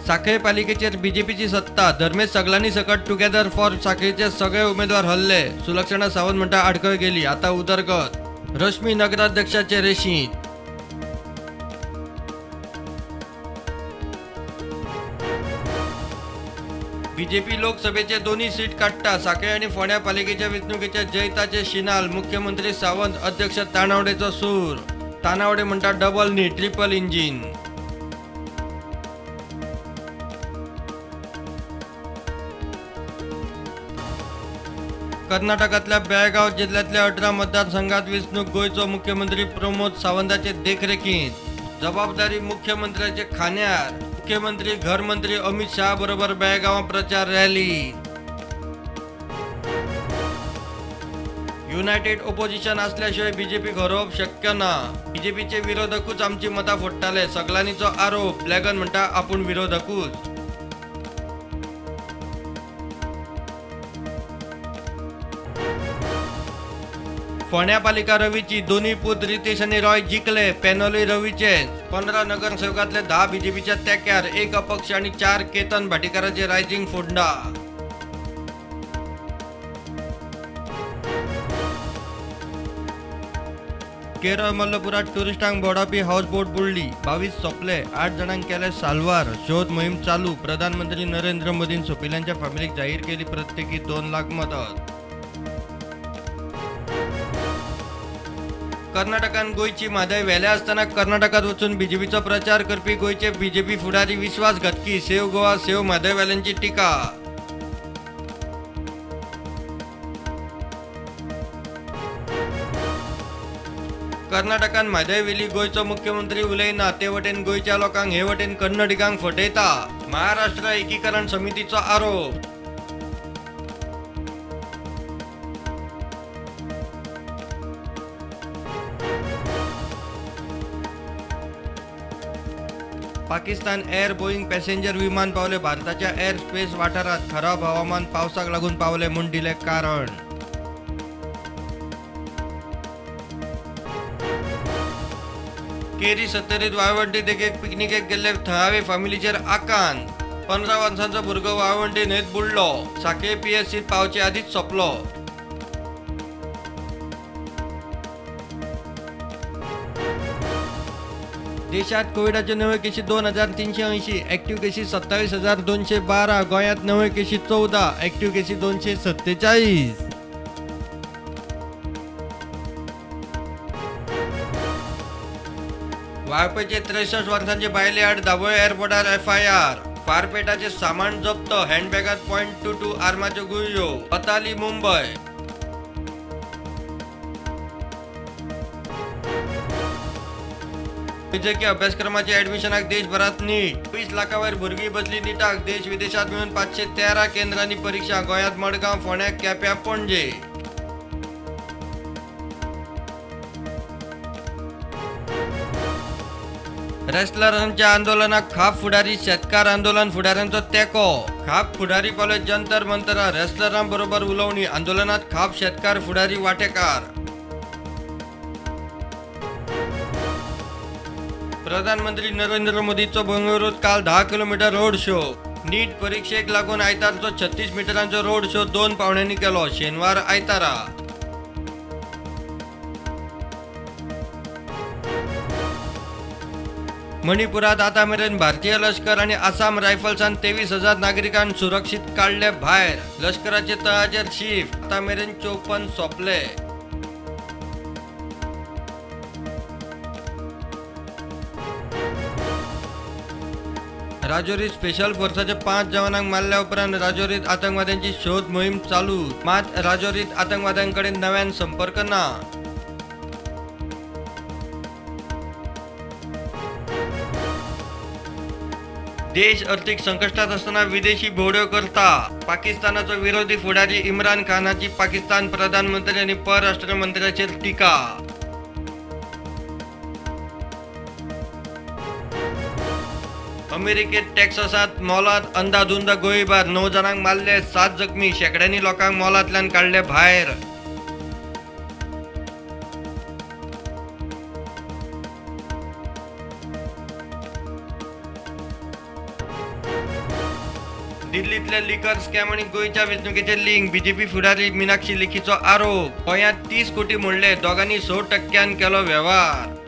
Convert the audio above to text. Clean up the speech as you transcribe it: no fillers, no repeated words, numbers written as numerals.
साखळे पालिकेचेर बीजेपीची सत्ता. धर्मेश सगलांनी सकट together for साखळीचे सगळे उमेदवार हल्ले. सुलक्षणा सावंत म्हणटा आडखळ गेली, आता उदरगत. रश्मी नगराध्यक्षाचे रेशींत. बीजेपी लोकसभेचे दोन्ही सीट काडटा. साखळे आनी फोंड्या पालिकेच्या वेंचणुकेच्या जैताचे शिनाल. मुख्यमंत्री सावंत, अध्यक्ष तानावडेचो सूर. तानावडे म्हणटा डबल न्ही ट्रिपल इंजीन. कर्नाटकातल्या बेळगाव जिल्ह्यातल्या 18 मतदारसंघात वेंचणूक. गोंयचो मुख्यमंत्री प्रमोद सावंताचे देखरेखीत. जबाबदारी मुख्यमंत्र्याचे खांद्यार. मुख्यमंत्री घरमंत्री अमित शहा बरोबर बेळगावां प्रचार रॅली. युनायटेड ओपोजिशन असल्याशिवाय बीजेपीक हरोवप शक्य ना. बीजेपीचे विरोधकूच आमची मतां फोडटाले, सगलांनीचो आरोप. ब्लॅगन म्हणटा आपूण विरोधकूच. फोंड्या पालिका रवीची, दोन्ही पूत रितेश आनी रॉय जिखले. पॅनलूय रवीचेच. 15 नगरसेवकांतले 10 बीजेपीच्या तेक्यार, 1 अपक्ष आनी 4 केतन भाटीकाराचे रायझिंग फोंडा. केरळ मल्लपुरात टुरिस्टांक भोंवडावपी हाऊसबोट बुडली. 22 सोंपले, 8 जाणांक केले साल्वार. शोध मोहीम चालू. प्रधानमंत्री नरेंद्र मोदीन सोंपिल्ल्यांच्या फॅमिलीक जाहीर केली प्रत्येकी 2 लाख मदत. कर्नाटकान गोंयची म्हादय व्हेल्या आसतना कर्नाटकात वचून बीजेपीचो प्रचार करपी गोंयचे बीजेपी फुडारी विश्वासघातकी. सेव्ह गोवा सेव्ह म्हादयवाल्यांची टिका. कर्नाटकान म्हादय व्हेली, गोंयचो मुख्यमंत्री उलयना. ते वटेन गोंयच्या लोकांक, हे वटेन कन्नडिगांक फटयता. महाराष्ट्र एकीकरण समितीचो आरोप. पाकिस्तान एअर बोईंग पॅसेंजर विमान पावले भारताच्या एअर स्पेस वाठारात. खराब हवामान, पावसाक लागून पावले म्हूण दिले कारण. केरी सत्तरीत वाळवंटी देगेक पिकनिकेक गेल्ले थळावे फॅमिलीचेर आकांत. 15 वर्सांचो भुरगो वाळवंटी न्हंयेत बुडलो. साखळे पीएससीत पावचे आदींच सोंपलो. देशात कोविडाच्यो नव्यो केशी 2380, ऍक्टिव्ह केशी 27,212. गोंयांत नव्यो केशी 14, ऍक्टिव्ह केशी 247. वाळपयचे 63 वर्सांचे बायले आड दाबोळे एअरपोर्टार एफआयआर. फारपेटाचे सामान जप्त. हँडबॅगात 0.22 आर्माच्यो गुळयो. अताली मुंबय. वैजकी अभ्यासक्रमाच्या ऍडमिशनाक देशभरात नीट. 20 लाखां वयर भुरगीं बसली नीटाक. देश विदेशात मेळून 513 केंद्रांनी परीक्षा. गोंयांत मडगांव, फोंड्या, केप्यां, पणजे. रेस्लरांच्या आंदोलनाक खाप फुडारी, शेतकार आंदोलन फुडाऱ्यांचो तेंको. खाप फुडारी पावले जंतर मंतरार. रेस्लरां बरोबर उलोवणी. आंदोलनात खाप शेतकार फुडारी वांटेकार. प्रधानमंत्री नरेंद्र मोदीचो बंगळुरूत काल 10 किलोमीटर रोड शो. नीट परीक्षेक लागून आयतारचो 36 मिटरांचो रोड शो 2 पावण्यांनी केलो. शेनवार आयतारा. मणिपुरात आतां मेरेन भारतीय लश्कर आनी आसाम रायफल्सान 23,000 नागरिकांक सुरक्षीत काडले भायर. लश्कराचे तळाचेर शिफ्ट. आतां मेरेन 54 सोंपले. राजौरीत स्पेशल फोर्साच्या 5 जवानांक मारल्या उपरांत राजौरीत आतंकवाद्यांची शोध मोहीम चालू. मात राजौरीत आतंकवाद्यांकडेन नव्यान संपर्क ना. देश अर्थीक संकश्टात असताना विदेशी भोवड्यो करता. पाकिस्तानाचो विरोधी फुडारी इम्रान खानाची पाकिस्तान प्रधानमंत्री आनी परराष्ट्र मंत्र्याचेर टिका. अमेरिकेत टेक्सासात मॉलात अंदाधुंद गोळीबार, 9 जाणांक मारले, 7 जखमी, शेकड्यांनी लोकांक मॉलांतल्यान काडले भायर. दिल्लीतले लिकर स्कॅम आनी गोंयच्या वेंचणुकेचे लिंक. बीजेपी फुडारी मिनाक्षी लेखीचो आरोप. गोंयांत 30 कोटी मोडले, दोगांनी 6% केलो वेव्हार.